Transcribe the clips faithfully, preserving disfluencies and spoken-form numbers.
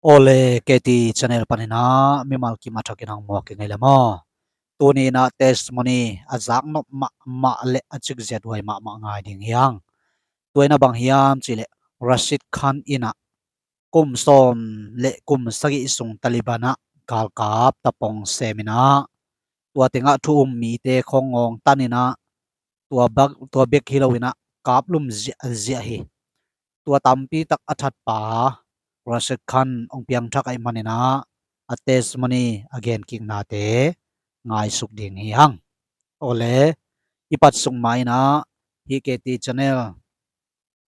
Awle, K T channel panin ah mimal kim a thakin hong muak i ngei le maw? Tuni in ah testimony a zaknop mahmah le a cikziat huai mahmah ngai ding hi hang. Tua in ah bang hiam cih leh Rashid Khan in ah kum sawm le kum sagih sung Taliban ah galkap tapong sem in ah tua tengah thu um mite khong ngawng tan in ah tua bek, tua bek hi lo in ah kaplum ziahziah hi. Tua tampi tak a thatpa Rashid Khan hong piangthak ahih manin ah a testimony a genkiknate ngaisuk ding hi hang. Awle, i pat sung ma in ah hih K T channel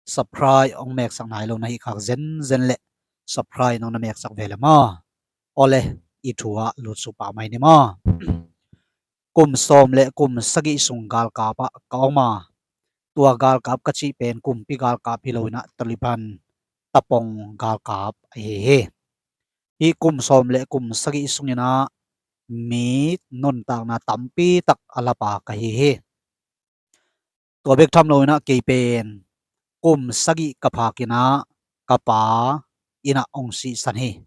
subscribe hong meksak nai lo na hih khak zenzen le subscribe nong na meksak ve le maw? Awle, i thu ah lutsuk pah mai ni maw? Kum sawm le kum sagih sung galkap ah ka om a, tua galkap ka cih pen kumpi galkap hi lo in ah Taliban tapong galkap ahi hi. Hih kum sawm le kum sagih sung in ah mi nuntakna tampi tak a lapa ka hi hi. Tua bek tham lo in ah kei pen kum sagih ka phak in ah ka pa in ah hong sihsan hi.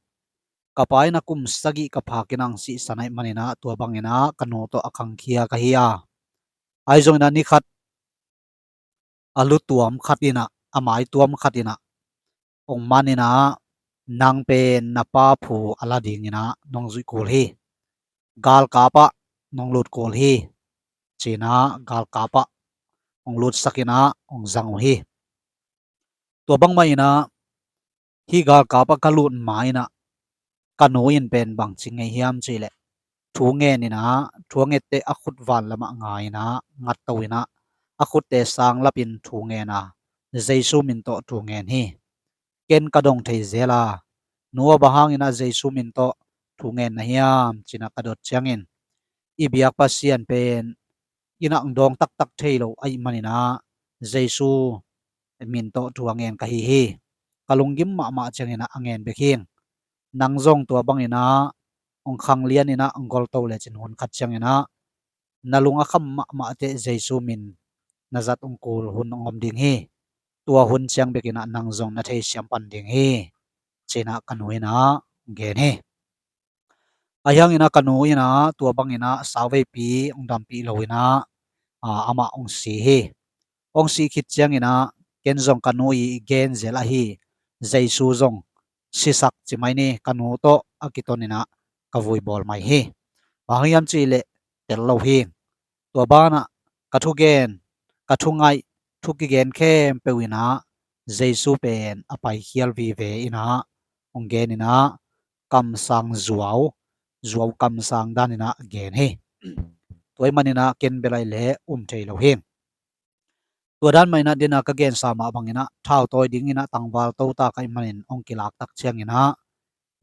Ka pa in ah kum sagih ka phak in ah hong sihsan ahih manin ah tua bang in ah ka nu tawh a khangkhia ka hi a, ahi zong in ah ni khat a lu tuam khat in ah, a mai tuam khat in ah hong man in ah, nang pen na pa phu a la ding in ah nong zuih kul hi. Galkap ah nong lut kul hi, ci in ah galkap ah hong lutsak in ah hong zang uh hi. Tua bangmah in ah hih galkap ah ka lut ma in ah ka nu in pen bang ci ngei hiam cih leh thu ngen in ah thu a ngette a khut van lamah ngai in ah ngatto in ah a khutte sang lapin thu ngen a, Jesu min tawh thu ngen hi. Ken ka dong thei zel a, nu aw, bang hangin ah Jesu min tawh thu ngen na hiam, ci in ah ka dot ciangin i biak Pasian pen in ah hong dawng taktak thei lo ahih manin ah Jesu min tawh thu a ngen ka hi hi. Ka lunggim mahmah ciangin ah a ngen bek hi. Nang zong tua bangin ah hong khanglian in ah hong golto lecin hun khat ciangin ah na lung a kham mahmah teh Jesu min na zat hong kul hun hong om ding hi. Tua hun ciang bek in ah nang zong na theisiam pan ding hi, ci in ah ka nu in ah hong gen hi. Ahi hangin ah ka nu in ah tua bangin ah sauveipi hong dampih lo in ah, ah, amah hong si hi. Hong sih khit ciangin ah ken zong ka nu i gen zel ahi Jesu zong sisak ci mai ni, ka nu tawh a kiton in ah ka vui bawl mai hi. Bang hang hiam cih leh tel lo hi. Tua banah ka thugen, ka thungaih, thu kigen khempeuh in ah Jesu pen a paikhial vive in ah hong gen in ah kamsang zuau, zuau kamsang dan in ah gen hi. Tua ahih manin ah ken bel ahih leh um thei lo hi. Tua dan mah in ah, den a ka gensa mah bangin ah thau tawi dingin ah tangval to ta ka hih manin hong kilak tak ciangin ah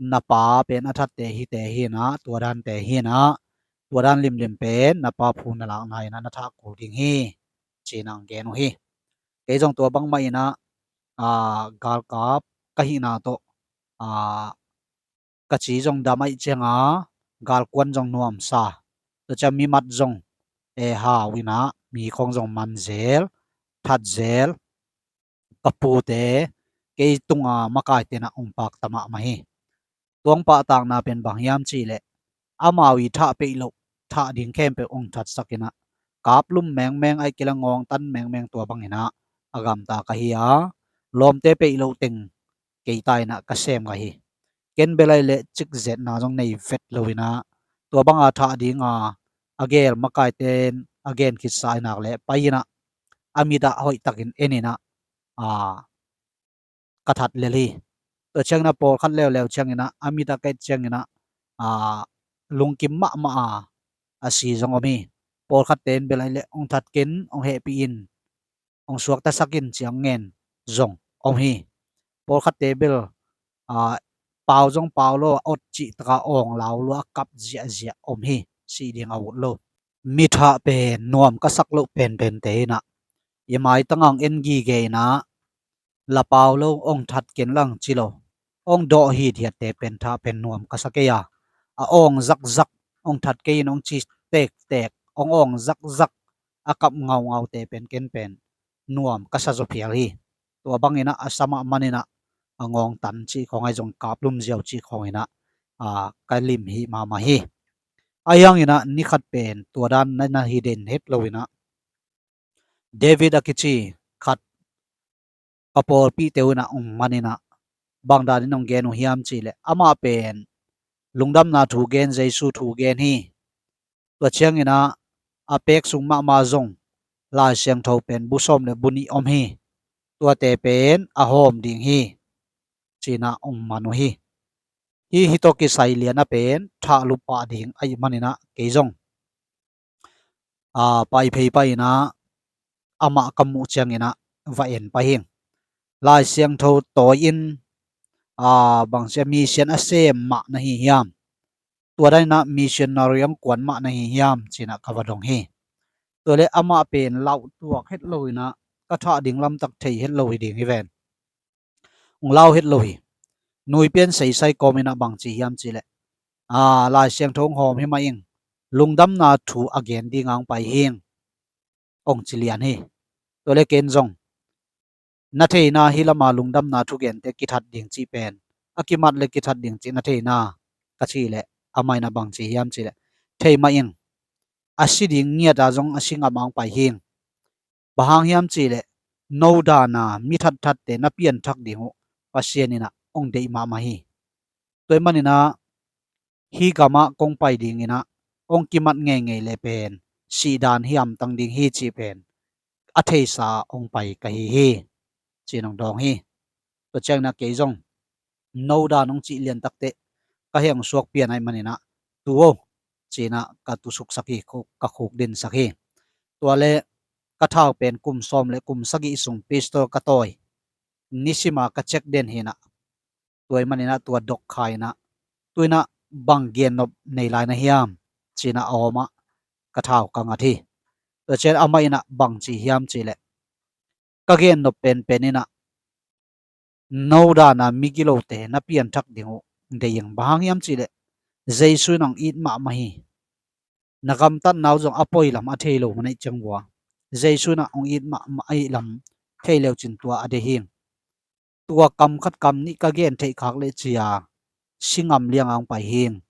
na pa pen a thatte hite hi in ah, tua dante hi in ah, tua dan limlim pen na pa phu na lakna in ah na thah kul ding hi, ci in ah hong gen uh hi. Kei zong tua bangmah in ah, aa, galkap ka hihna tawh, aa, ka ci zong dam ahih cianga galkuan zong nuamsa, tua ciang mimat zong, e, hau in ah mi khawng zong man zel, that zel, ka pute, kei tunga makaite in ah hong pakta mahmah hi. Tua hong pahtakna pen bang hiam cih leh amau i thah peih loh, thah ding khempeuh hong thatsak in ah kaplum mengmeng, ahih kei leh ngawngtan mengmeng, tua bangin ah a gamta ka hi a, lawmte peih loh teng kei ta in ah ka sem ka hi. Ken bel ahih leh cikzetna zong nei vet lo in ah, tua banga thah dinga a gel makaite in a gen khitsa in ah leh pai in ah a mit ah hoih takin en in ah, aa, ka that lel hi. Tua ciangin ah pawlkhat leuleu ciangin ah a mit ah ka et ciangin ah, aa, lungkim mahmah a, a si zong om hi. Pawlkhatte in bel ahih leh hong that ken, hong hehpih in, hong suaktasak in, ci-in ngen zong om hi. Pawlkhatte bel, aa, pau zong pau lo a, awt cih taka awng lau lua a kap ziahziah om hi. Sih ding a ut lo. Mi thah pen nuam ka sak loh penpente in ah i maitang ah hong en gige in ah la pau lo, hong that ken lang ci lo, hong dawh hithiatte pen thah pen nuam ka sa kei a, a awng zakzak, hong that kei in hong ci tektek, hong awng zakzak, a kap ngaungaute pen ken pen nuam ka sa zaw phial hi. Tua bangin ah a sa mah manin ah a ngawng tan cih khawng ahi zong kap lum ziau cih khawng inah, a, ka lim hi mahmah hi. Ahi hanginah ni khat pen tua dan na, na hi den het lo inah David a kici khat ka pawlpihte uh inah hong man inah bang danin hong gen uh hiam cihleh amah pen lungdamna thu gen, Jesu thu gen hi. Tua cianginah a pek sung mahmah zong Lai Siangtho pen bu sawm le bu nih om hi. Tuate pen a hawm ding hi cinah hong man uh hi. Hih hi tawh kisai liana pen thahlup pah ding ahih maninah kei zong a, pai phei pah inah amah ka muh cianginah va en pah hing. Lai Siangtho tawi in, a, bangci a mission a sem mah na hi hiam? Tua daninah missionary hong kuan mah na hi hiam cinah ka va dong hi. Tua le amah pen lauh tuak het lo inah ka thah ding lamtak thei het lo hi ding hi ven. Hong lau het lo hi. Nui pian seisai kawm inah bangci hiam cihleh, a, Lai Siangtho hong hawm hi mah ing, lungdamna thu a gen ding a hong pai hing, hong ci lian hi. Tua le ken zong na theina hi lama lungdamna thugente kithat ding cih pen a kimat le kithat ding cih na theina ka cih leh amah inah bangci hiam cihleh, thei mah ing, a si ding ngiata zong a si ngam a hong pai hing. Bang hang hiam cihleh no dana mi thatthatte na pianthak ding uh Pasian inah hong deih mahmah hi. Tua ahih maninah hih gamah kong pai dinginah hong kimat ngeingei le pen sihdan hi hamtang ding hi cih pen a theisa hong pai ka hi hi, ci-in hong dawng hi. Tua cianginah kei zong no dan hong cih liantakteh ka heng suak pian ahih maninah tu o cinah ka tusuksak hi, ka khukdinsak hi. Tua le ka thau pen kum sawm le kum sagih sung pistol ka tawi, nisima ka cek den hinah, tua ahih maninah tua dok kha inah, tu inah bang gennop nei lai na hiam cinah a awmah ka thau ka ngat hi. Tua cian amah inah bangci hiam cihleh, ka gennop penpen inah no dana migilote na pianthak ding uh dei ing, bang hang hiam cihleh Jesu in hong it mahmah hi. Na gamtatna uh zong a poi lam a thei lo man ahih ciang vua Jesu in hong it mahmah ahih lam thei leu cin tua a deih hing. Tua kam khat kam nih ka gen theih khak leh cia si ngam liang a hong pai hing,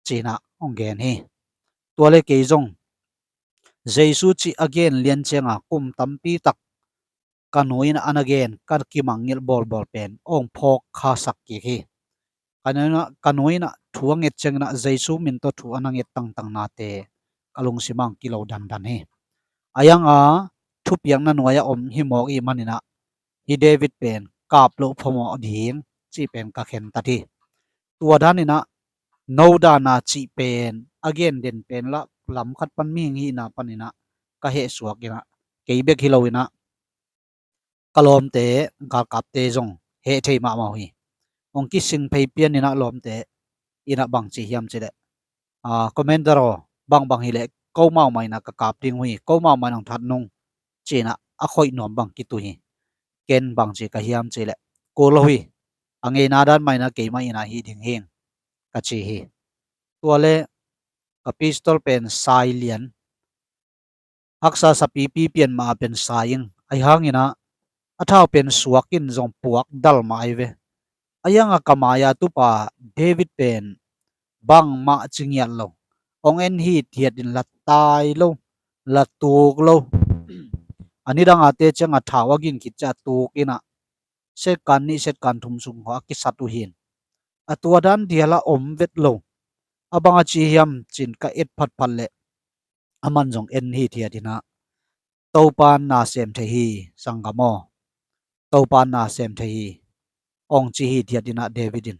cinah hong gen hi. Tua le kei zong Jesu cih a gen lian cianga kum tampi tak ka nu inah a na gen ka kimangngilh bawlbawl pen hong phawk khasak kik hi. Ka nu inah, ka nu inah thu a nget cianginah Jesu min tawh thu a na nget tangtangnate ka lungsim ah hong kilo dandan hi. A ianga thupiakna nuai-ah om hi mawk ih maninah hih David pen kap loh phamawh ding cih pen ka khentat hi. Tua daninah no dana cih pen a gen den pen lah lam khat pan mihing hihna paninah ka hehsuak inah kei bek hi lo inah ka lawmte, galkapte zong heh thei mahmah uh hi. Hong kising phei pian inah lawmte inah bangci hiam cihleh, a, commander aw, bangbang hileh ko mau mah inah ka kap ding uh hi, ko mau mah inah hong that nung, cinah a khoih nuam bang kitu hi. Ken bangci ka hiam cihleh, kul lo hi, a ngeina dan mah inah keimah inah hih ding hing, ka ci hi. Tua le ka pistol pen sai lian, haksa sapipi pian mah a pen sai ing, ahi hanginah a thau pen suak in zong puak dal mah ahi ve. A ianga ka mai-a tupa David pen bangmah ci ngiat lo, hong en hithiat in la tai lo, la tuk lo. A nidangate cianga thau a gin khit ciah tuk inah setkan nih setkan thum sung khaw a kisat uh hin. A tua dan dialah om vet lo. A bang a ci hiam cin ka et phatphat leh a man zong en hithiat inah, Topa na sem thei hi, sanggam aw. Topa na sem thei hi, hong ci hithiat inah David in.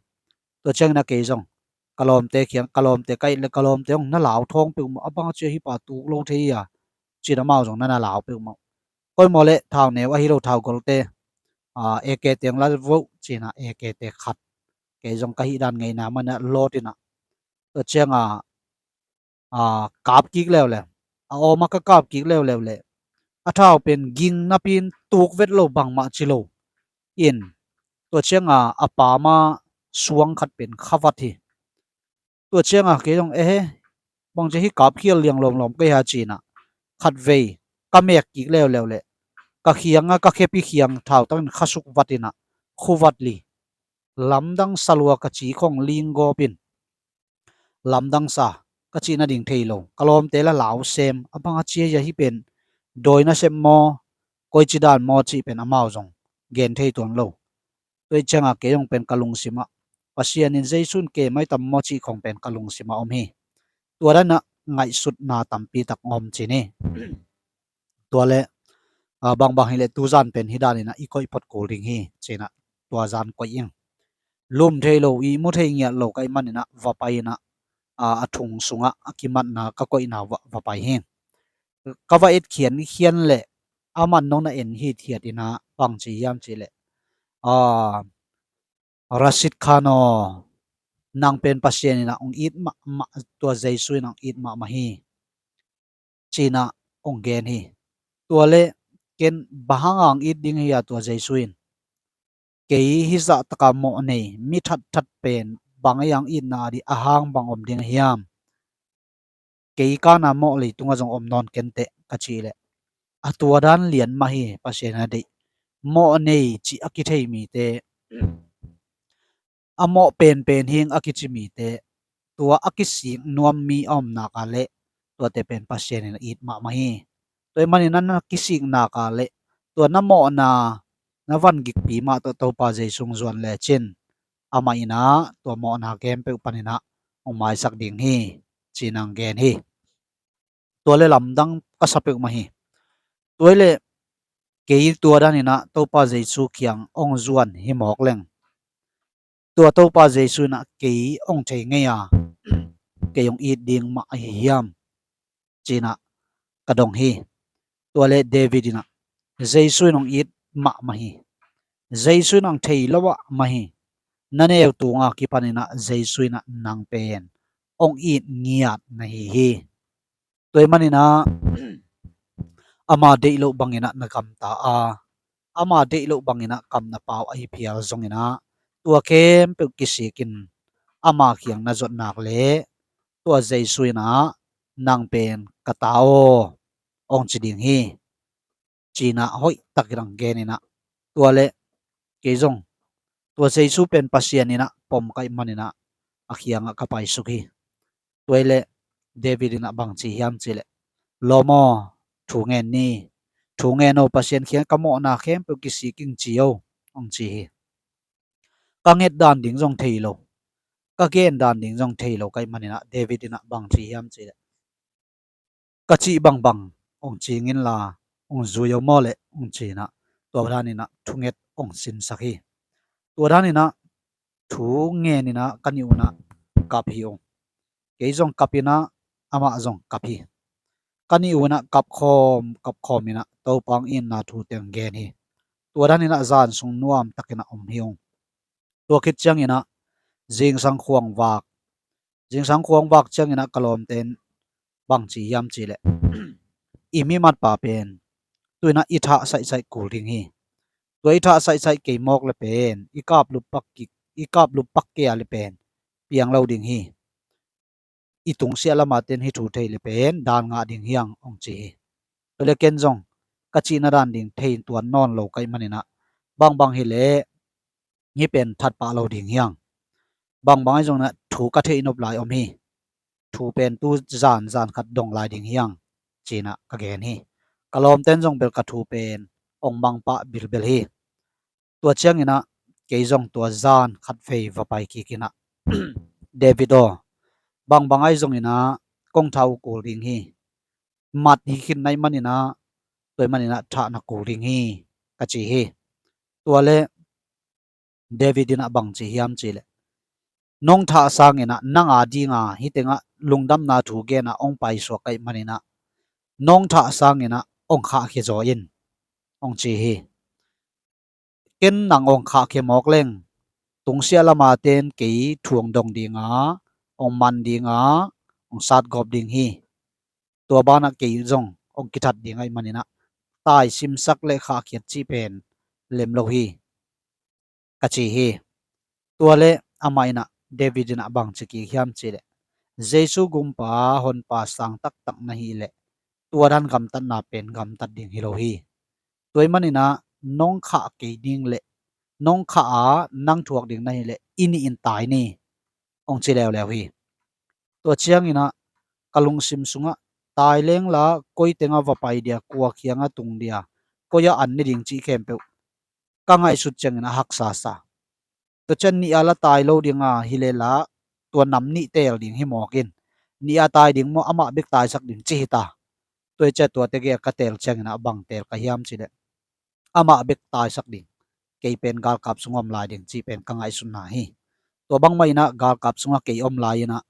Tua cianginah kei zong ka lawmte kiang, ka lawmte ka it le ka lawmte hong na lau thawng peuhmah, a bang a ci a hih pa tuk lo thei hi a, cin amau zong na na lau peuhmah. Koimawh le thau neu ahi lo thau golte, a, A K te hong la vo cinah A K te khat kei zong ka hih dan ngeina manah lawt inah. Tua cianga a, kap kik leuleu. A awma ka kap kik leuleu leh a thau pen ging napi in tuk vet lo, bangmah ci lo. In tua cianga a pama suang khat pen khavat hi. Tua cianga kei zong ehe, bangci hi kap khial liang lawmlawm kei ha cinah khatvei ka mek kik leuleu leh ka khianga ka khepi khiang thau tangin khasuk vat inah khuvat li, lamdang sa lua ka ci khong linggawp in, lamdang sa ka cih nading thei lo. Ka lawmte la lau sem, a bang a ci a hia hih pen, dawi nasep maw, koici dan maw cih pen amau zong gen thei tuan lo. Tua ih ciangah kei zong pen ka lungsimah, Pasian in Jesu in ke mai tam maw cih khong pen ka lungsimah om hi. Tua danah ngaihsutna tampi tak om ci ni. Tua le, ah, bangbang hileh tuzan pen hih daninah i koih phot kul ding hi cinah tua zan koih ing. Lum thei lo, i mu thei ngiat lo ka ih maninah va pai inah, ah, a thung sungah a kimatna ka koihna va, va pai hi. Ka va et khian khian leh a man nong na en hithiat inah bang ci hiam cihleh, ah, Rashid Khan aw, nang pen Pasian inah ong it mahmah, tua Jesu inah ong it mahmah hi. Cinah ong gen hi. Tua le ken bang hang a ong it ding hi a tua Jesu in, kei hizah taka mawh nei mi thatthat pen bang ei a ong itna a dih a hang bang om ding a hiam? Kei kana mawh leitungah zong om nawn kenteh ka cih leh, a tua dan lian mah hi Pasian a deih. Mawh nei cih a kithei mite, a mawh penpen hing a kici mite, tua a kisik nuam mi a om nak a leh tuate pen Pasian in a it mahmah hi. Tua ih maninah na kisik nak a leh tua na mawhna na van gikpi mah tawh Topa Jesu ong zuan lecin amah inah tua mawhna khempeuh paninah ong maisak ding hi cinah ong gen hi. Tua le lamdang ka sa peuhmah hi. Tua ih le kei tua daninah Topa Jesu kiang ong zuan hi mawk leng, tua Topa Jesu inah kei ong thei ngei a, kei ong it ding mah ahi hiam cinah ka dong hi. Tua le David inah Jesu in ong it mahmah hi. Jesu in ong thei lo ah mah hi. Na neu tunga kipaninah Jesu inah nang pen ong it ngiat na hi hi. Tua ih maninah ama deih loh banginah na gamta a, ama deih loh banginah kam na pau ahi phial zonginah tua khempeuh kisikin ama kiang na zot nak leh tua Jesu inah nang pen ka ta aw ong ci ding hi. Cinah hoih takin ong gen inah tua le kei zong tua Jesu pen Pasian inah pom ka ih maninah a kiangah ka paisuk hi. Tua ih le David inah bang ci hiam cihleh, lawm aw, thu ngen ni. Thu ngen aw, Pasian kiang ka mawhna khempeuh kisik ing ci aw ong ci hi. Ka nget dan ding zong thei lo, ka gen dan ding zong thei lo ka ih maninah David inah bang ci hiam cihleh, ka cih bangbang ong ci inla ong zui aw maw leh ong cinah tua daninah thunget ong sinsak hi. Tua daninah thu ngen inah ka nih unah kap hi ung. Kei zong kap inah amah zong kap hi. Ka nih unah kapkhawm kapkhawm inah Topa ong itna thu teng gen hi. Tua daninah zan sung nuam takinah om hi ung. Tua khit cianginah zingsang khuangvak, zingsang khuangvak cianginah ka lawmte in bang ci hiam cihleh, i mimatpa pen tu inah i thah saihsaih kul ding hi. Tua i thah saihsaih kei mawk le pen i kaplup pak kik, i kaplup pak kei a le pen piang lo ding hi. I tungsiah lama ten hih thu thei le pen dan ngah ding hiang ong ci hi. Tua le ken zong ka cihna dan ding thei tuan nawn lo ka ih maninah bangbang hileh hih pen thatpah lo ding hiang. Bangbang ahi zonginah thu ka theih nop lai om hi. Thu pen tu zan zan khat dong lai ding hiang cinah ka gen hi. Ka lawmten zong bel ka thu pen ong mangpah bilbel hi. Tua cianginah kei zong tua zan khat vei va pai kikinah David aw, bangbang ahi zonginah kong thah uh kul ding hi. Mat hi khin na ih maninah tua ih maninah thah na kul ding hi ka ci hi. Tua le David inah bang ci hiam cihleh, nong thah sanginah nang a dinga hih tengah lungdamna thu gena ong paisuak ka ih maninah nong thah sanginah ong khahkhia zaw in ong ci hi. Ken nang ong khahkhia mawk leng tungsiah lama ten kei thu ong dong dinga, ong man dinga, ong satgawp ding hi. Tua banah kei zong ong kithat ding a ih maninah taisimsak le khahkhiat cih pen lem lo hi ka ci hi. Tua le amah inah David inah bang ci kik hiam cihleh, Jesu gumpa honpa sang taktak na hih leh tua dan gamtatna pen gamtat ding hi lo hi. Tua ih maninah nong khah kei ding le nong khah a nang thuak ding na hileh i nih in tai ni, hong ci leuleu hi. Tua cianginah ka lungsim sungah tai lengla koi tengah va pai dia, kua kiangah tung dia, koi ah an ni ding cih khempeuh ka ngaihsut cianginah haksa sa. Tua cian nih a la tai lo dinga hileh la tua nam nih teel ding hi mawk in, nih a tai ding maw, amah bek taisak ding ci hi ta. Tua hi ciah tua tege ka teel cianginah bang teel ka hiam cileh amah bek taisak ding, kei pen galkap sung om lai ding cih pen ka ngaihsutna hi. Tua bangmah inah galkap sungah kei om lai inah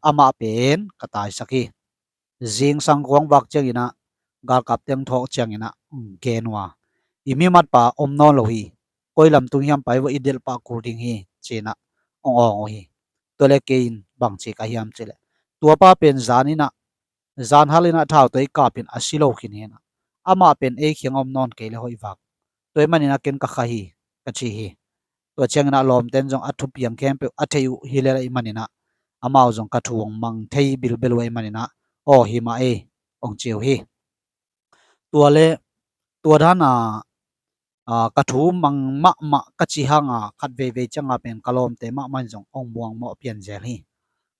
amah pen ka taisak hi. Zingsang khuang vak cianginah galkap teng thawk cianginah gen uh a, i mimatpa om nawn lo hi, koi lam tung hiam pai vua, i delhpah kul ding hi, cinah hong awng uh hi. Tua le kei in bangci ka hiam cileh tuapa pen zan inah, zan hal inah thau tawh i kapin a si lo khin hinah amah pen ei khiang om nawn kei le hoih vak. Tua i maninah ken ka kha hi, ka ci hi. Tua cianginah lawmten zong a thupiang khempeuh a thei uh hi lel ahi maninah amau zong ka thu hong mang thei bilbel uh ahi maninah, aw hi mah ei, hong ci uh hi. Tua le tua dana ka thu mang mahmah ka ci hanga khat veivei cianga pen ka lawmte mahmah in zong hong muangmawh pianzel hi.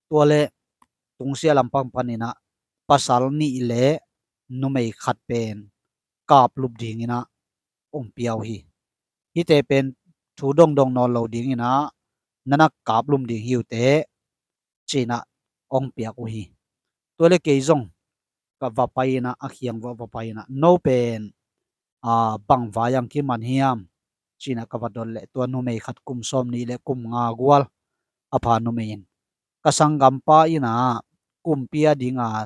Tua le tungsiah lampang paninah pasal nih le numei khat pen kaplup dinginah hong pia uh hi. Hihte pen thu dongdong nawn lo dinginah na na kaplum ding hi uh teh, cinah hong piak uh hi. Tua le kei zong ka va pai inah a khiang va va pai inah no pen bang vai ang kiman hiam, cinah ka va dot leh tua numei khat kum sawm nih le kum nga gual a pha numei in ka sanggampa inah kumpi a dinga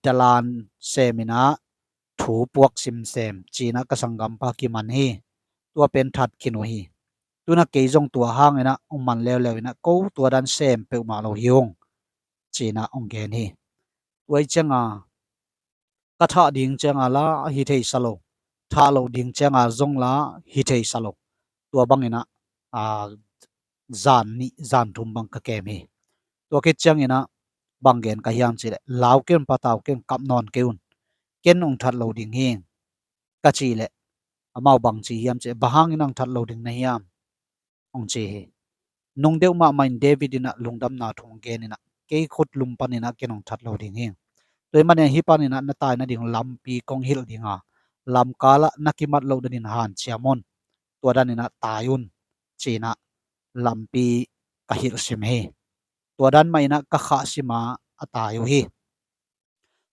dalan sem inah thu puak simsem cinah ka sanggampa kiman hi. Tua pen that khin uh hi. Tunah kei zong tua hanginah hong man leuleu inah ko tua dan sem peuhmah lo hi ung, cinah hong gen hi. Tua i cianga ka thah ding cianga la hi thei sa lo, thah loh ding cianga zong la hi thei sa lo. Tua banginah zan nih zan thum bang ka kem hi. Tua khit cianginah bang gen ka hiam cileh, lau kei un, patau kei un, kap nawn kei un, ken hong that lo ding hi, ka cih leh amau bang ci hiam cileh, bang hangin hong that lo ding na hiam, hong ci hi. Nung deuh mahmah in David inah lungdamna thu hong gen inah kei khut lum paninah ken hong that lo ding hi. Tua i maninah hih paninah na tai nading lampi kong hilh dinga, lamkalah na kimat loh danin hanciam un, tua daninah tai un, cinah lampi ka hilhsim hi. Tua dan mah inah ka khahsima a tai uh hi.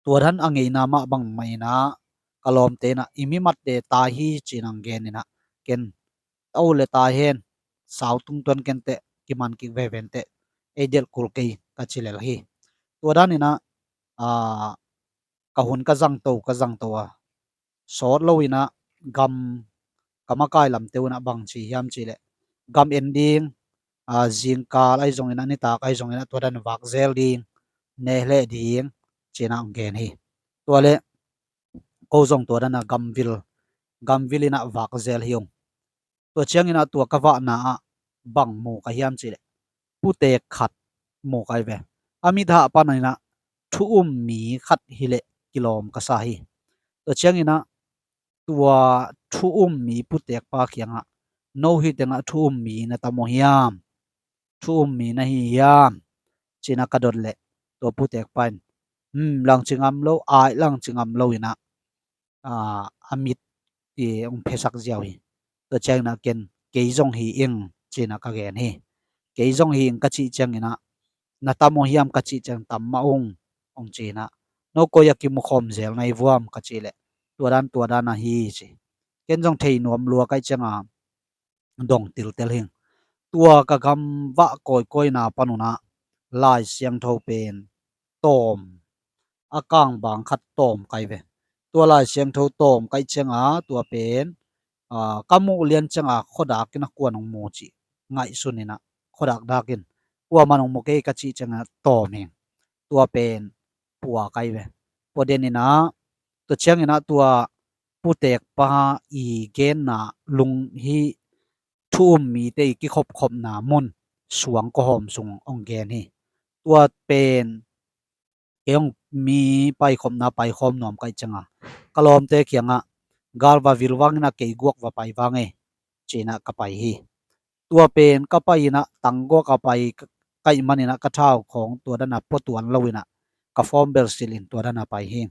Tua dan a ngeina mah bangmah inah ka lawmte inah i mimatte tai hi cinah hong gen inah ken o le tai hen, sau tungtuan kenteh, kiman kik veventeh, ei delh kul kei, ka ci lel hi. Tua daninah ka hun ka zangto ka zangto a sawt lo inah gam ka makai lamte uh inah bang ci hiam cileh, gam en ding, zingkal ahi zonginah nitak ahi zonginah tua dan vak zel ding, ne hleh ding, cinah hong gen hi. Tua le ko zong tua dana gamvil, gamvil inah vak zel hi ung. Tua cianginah tua ka vahna ah bang mu ka hiam cileh, putek khat mu ka hi ve. A mit hah paninah thu um mi khat hileh kilawm ka sa hi. Tua cianginah tua thu um mi putekpa kiangah, no hih tengah thu um mi na tam uh hiam, thu um mi na hi hiam, cinah ka dot leh tua putekpa in hmm lang ci ngam lo, ai lang ci ngam lo inah a mit hong phesak ziau hi. Tua cianginah ken kei zong hi ing, cinah ka gen hi. Kei zong hi ing ka cih cianginah na tam uh hiam ka cih ciang tam mah ung, hong cinah no koi a kimukhawm zel na hi vuam, ka cih leh tua dan tua dan ahi ci. Ken zong thei nuam lua ka hih cianga dong tiltel hing. Tua ka gamvah kawikawina panunah Lai Siangtho pen tawm, a kangbang khat tawm ka hi ve. Tua Lai Siangtho tawm ka hih cianga tua pen ka muh lian cianga khuadak inah kuan hong mu cih ngaihsun inah khuadak dak in, kuaman hong mu kei ka cih cianga tawm hing. Tua pen pua ka hi ve. Pua den inah tua cianginah tua putekpa i genna lung hi, thu um mite i kikhopkhopna mun suang kawhawm sung hong gen hi. Tua pen kei hong mi paikhopna paikhawm nuam ka hih cianga ka lawmte kiangah gal va vil vangin a kei guak va pai vang ei, ci-in ah ka pai hi. Tua pen ka pai in ah tanggaw ka pai ka, ka hih manin ah ka thau khawng tua dan a pua tuan lo in ah ka form bel silh in tua dan a pai hi.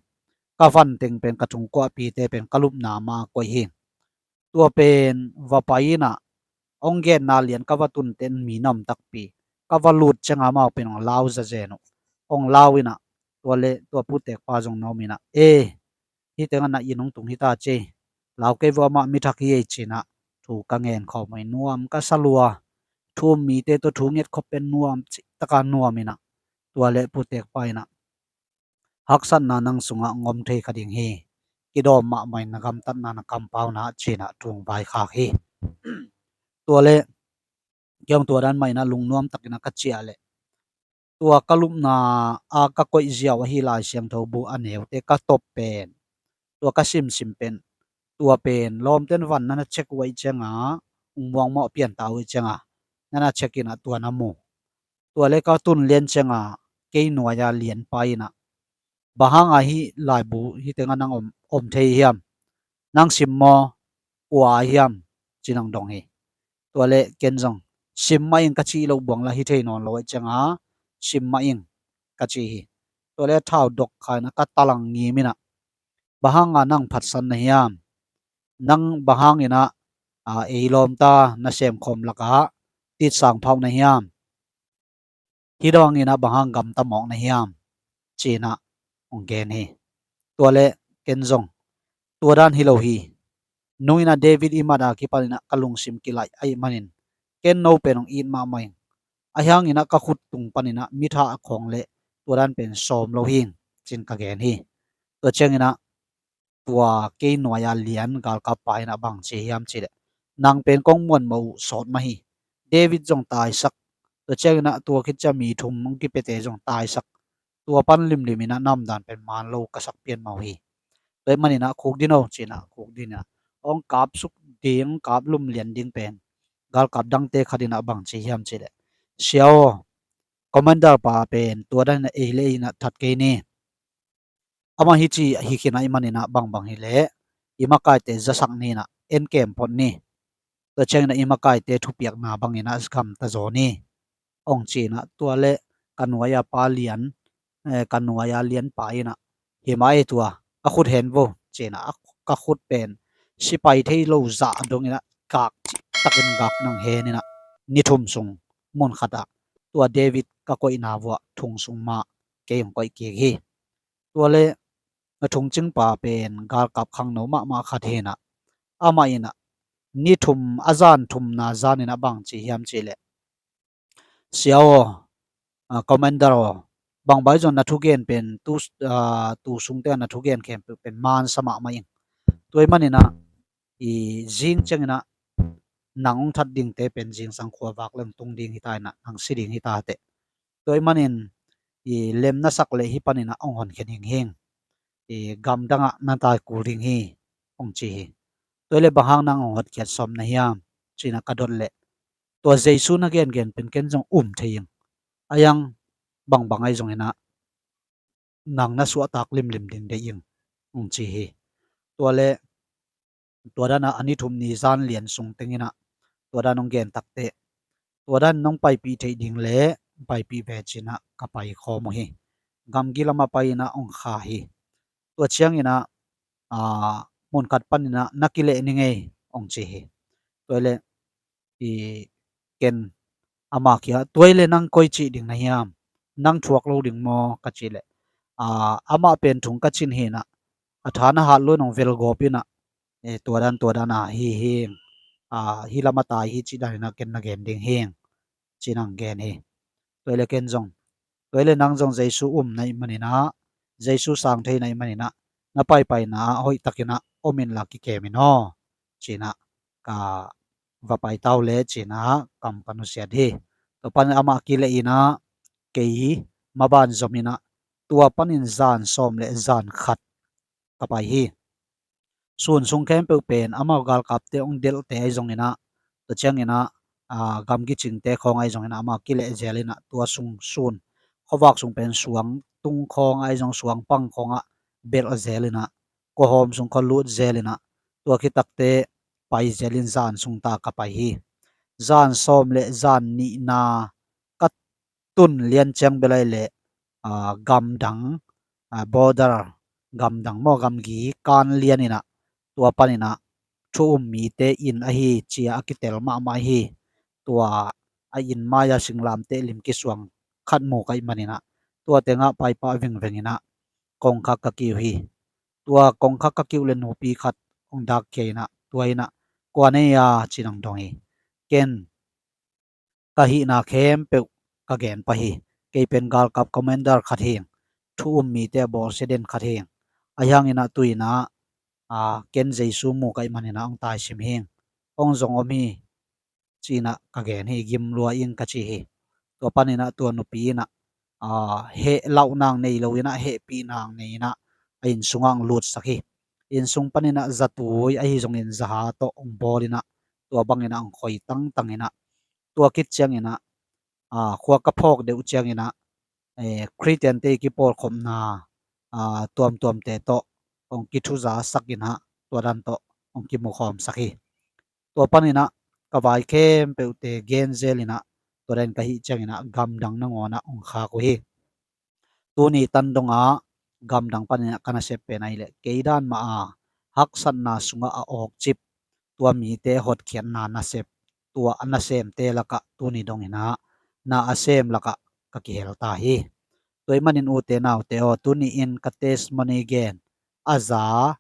Ka van teng pen ka thungkuahpite pen ka lupna mah koih hi. Tua pen va pai in ah hong genna lian ka va tun teh mi na om takpi. Ka va lut ciang a amau pen hong lau zazen uh. Hong lau in ah tua leh tua putekpa zong na om in ah, e, hih teng ah na inn hong tung hi ta ci. Lau kei vua, amah mi thak hi ei, ci-in ah thu ka ngen khawm uh hi. Nuam ka sa lua. Thu um mite tawh thu nget khop pen nuam cih tak a nuam in ah tua leh putekpa in ah, haksatna nang sungah hong om thei kha ding hi. Kidawm mahmah in, na gamtatna, na kampauna, ci-in ah thu hong vaikhak hi. Tua leh kei hong tua dan mah in ah lungnuam takin ah ka ciah leh tua ka lupna a ka koih ziau ahi Lai Siangtho bu a neute ka tawp pen, tua ka simsim pen, tua pen lawmten van na na check uh ahih ciang a, ung muangmawh pian ta uh ahih ciang a, na na check in ah tua na mu. Tua leh ka tun lian ciang a kei nuai-a lianpa in ah, bang hang a hih laibu hih teng ah nang om, om thei hiam? Nang sim maw? Kua hiam? Ci-in hong dong hi. Tua leh ken zong, sim mah ing, ka cih loh buang la hi thei nawn lo ahih ciang a, sim mah ing, ka ci hi. Tua leh thau dok kha in ah ka talang ngim in ah, bang hang a nang phatsan na hiam? Nang bang hang in ah, a, ei lawmta nasem khawm lakah titsang phauh na hiam? Hih dong in ah bang hang gamta mawk na hiam? Ci-in ah hong gen hi. Tua leh ken zong, tua dan hi lo hi. Nung in ah David i mat a kipan in ah ka lungsim kilaih ahih manin ken no pen hong it mahmah ing. Ahi hangin ah ka khut tung panin ah mithah khawng leh tua dan pen sawm lo hi ing, ci-in ka gen hi. Tua ciangin ah tua kei nuai-a lian galkappa in ah bang ci hiam cih leh, nang pen kong muanmoh uh sawt mah hi. David zong taisak, tua ciangin ah tua khit ciang mi thum hong kipiate zong taisak, tua pan limlim in ah na omdan pen man lo ka sak pian mah uh hi. Tua ahih manin ah khukdin o, ci-in ah khukdin in ah hong kapsuk ding, hong kaplum lian ding pen galkap dangte khat in ah bang ci hiam cih leh, sia aw, commander pa pen tua dan in ah ei leh ei in ah that kei ni. Amah hih ci hi khin ahih manin ah bangbang hi leh i makaite zasak ni in ah en kem phot ni. Tua ciangin ah i makaite thupiakna bangin ah gamta zaw ni, hong ci-in ah tua leh ka nuai-a pa lian, eh, ka nuai-a lianpa in ah, hi mah ei, tua ka khut hen vo, ci-in ah ka khut pen sipai thei lo zah dongin ah gak cih takin gak nang hen in ah ni thum sung mun khat ah tua David ka koihna vuah thong sung mah kei hong koih kik hi. Tua leh a thongcingpa pen galkap khangno mahmah khat hi in ah, amah in ah ni thum, a zan thumna zan in ah bang ci hiam cih leh, sia aw, a, commander aw, bangbang zong na thugen pen tu, a, tu sungte na thugen khempeuh pen man sa mahmah ing. Tua ahih manin ah i zing ciangin ah nang hong that dingte pen zingsang khuavak leng tung ding hi ta in ah, nang si ding hi ta teh. Tua ahih manin i lem na sak leh hih panin ah hong honkhia ding hi ing. I gamdang ah na tai kul ding hi, hong ci hi. Tua leh bang hang nang hong hotkhiat sawm na hiam, ci-in ah ka dot leh, tua Jesu na gengen pen ken zong um thei ing. Ahi hang bangbang ahi zongin ah nang na suahtak limlim ding deih ing, hong ci hi. Tua leh tua dan ah a ni thum ni zan lian sung tengin ah tua dan hong gen takteh, tua dan nong paipih theih ding leh paipih ve, ci-in ah ka pai khawm uh hi. Gamgi lamah pai in ah hong kha hi. Tua ciangin ah, a, mun khat panin ah na kileh ning ei, hong ci hi. Tua leh i ken ama kiangah, tua leh nang koi cih ding na hiam? Nang thuak lo ding maw, ka cih leh, a, amah pen thong ka cin hi in ah, a tha na hat lo in hong velgawp in ah, e, tua dan, tua dan a hi hi ing, a, hih lamah tai hi cih dan in ah ken na gen ding hi ing, ci-in hong gen hi. Tua leh ken zong, tua leh nang zong Jesu um na hih manin ah, Jesu sang thei na hih manin ah, na paipaina ah hoihtakin ah om inla kikem in aw, ci-in ah ka va pai ta uh leh, ci-in ah kam ka nusiat hi. Tua panin amah kileh in ah kei maban zom in ah, tua panin zan sawm leh zan khat ka pai hi. Sun sung khempeuh pen amau galkapte hong delhte ahi zongin ah, tua ciangin ah, a, gamgi cingte khawng ahi zongin ah amau kileh zel in ah, tua sung sun, khuavak sung pen suang tung khawng ahi zong, suang pang khawngah belh zel in ah, kuahawm sung khawng lut zel in ah, tua khit takteh pai zelin zan sungta ka pai hi. Zan sawm le zan nihna ka tun lian ciang bel ahih leh, aa, gamdang, aa, border gamdang maw, gamgi kan lian inah, tua paninah thu um mite inn ahi ci-a a kitel mahmah hi. Tua a inn mai-a singlamteh lim kisuang khat mu ka hih maninah, tua tengah paipah vingveng inah kongkhak ka kiu hi. Tua kongkhak ka kiu le nupi khat hong dakkhia inah, tua inah, "Kua na hi a?" ci-in hong dong hi. Ken ka hihna khempeuh ka gen pah hi. Kei pen galkap commander khat hing, thu um mite a bawlsia den khat hing. Ahi hanginah tu inah, aa, ken Jesu mu ka hih maninah hong taisim hing, hong zong om hi, ci-inah ka gen hi. "Gim lua ing," ka ci hi. Tua paninah tua nupi inah, aa, heh lauh nang nei lo inah, hehpih nang nei inah, a inn sungah hong lutsak hi. Inn sung paninah zatui ahi zongin zaha tawh hong bawl inah, tua bang inah hong khoi tangtang inah, tua khit cianginah, aa, khua ka phawk deuh cianginah, eh, Khristiante kipawlkhopna, aa, tuamtuamte tawh hong kithuzasak inah, tua dan tawh hong kimukhawmsak hi. Tua paninah ka vai khempeuhte gen zel inah, tua dan ka hih cianginah gamdang nangawnah hong khak uh hi. Tuni tan dongah gamdang paninah ka nasep pen ahih leh, kei dan mah a haksatna sungah a awkcip, tua mite hotkhiatna nasep, tua a nasemte lakah tuni donginah na a sem lakah ka kihel ta hi. Tua hih manin ute naute aw, tuni-in ka testimony gen a za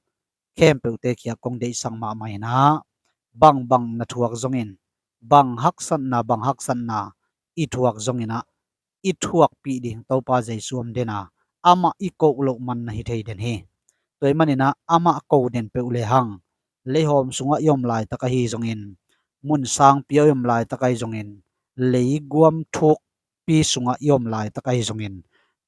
khempeuhte kiang kong deihsak mahmah inah, bangbang na thuak zongin, bang haksatna, bang haksatna i thuak zonginah, i thuakpih ding Topa Jesu om den a, amah i koh loh man na hi thei den hi. Tua hih maninah amah ko den peuh lehang, leihawm sungah i om laitak ahi zongin, mun sangpi-ah i om laitak ahi zongin, leiguam thukpi sungah i om laitak ahi zongin,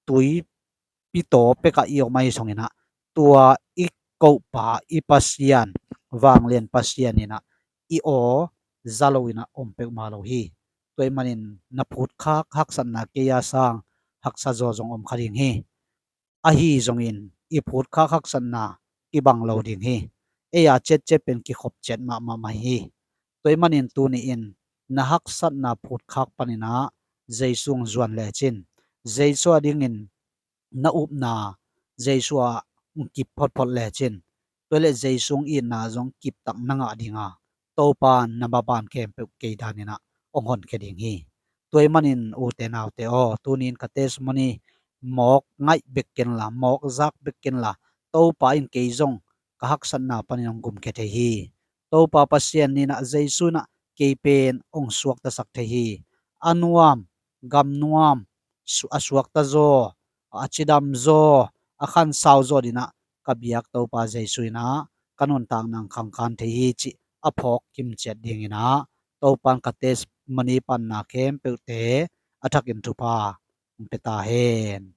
tuipi taw pekah i om ahi zonginah, tua i kohpa, i Pasian, vanglian Pasian inah i aw za loinah om peuhmah lo hi. Tua hih manin na phutkhak haksatna kei a sang haksa zaw zong om kha ding hi. Ahi zongin i phutkhak haksatna kibang lo ding hi. Ei a ciatciat pen kikhop ciat mahmah mah hi. Tua hih manin tuni-in na haksatna phutkhak paninah Jesu hong zuan lecin, Jesu a dingin na upna Jesu ah hong kip photphot lecin, tua hileh Jesu hong itna zong kiptak na ngah dinga, Topa na maban khempeuh kei daninah hong honkhia ding hi. Tua hih manin ute naute aw, tuni-in ka testimony mawk ngaih bek kenla, mawk zak bek kenla, Topa in kei zong ka haksatna panin hong gumkhia thei hi. Topa Pasian inah, Jesu inah kei pen hong suaktasak thei hi. A nuam, gam nuam, su-, a suakta zaw, a cidam zaw, a khansau zaw dinah ka biak Topa Jesu inah ka nuntakna hong khangkhan thei hi cih a phawk kimciat dinginah Topa in ka testimony panna khempeuhte a thakin thupha hong pia ta hen.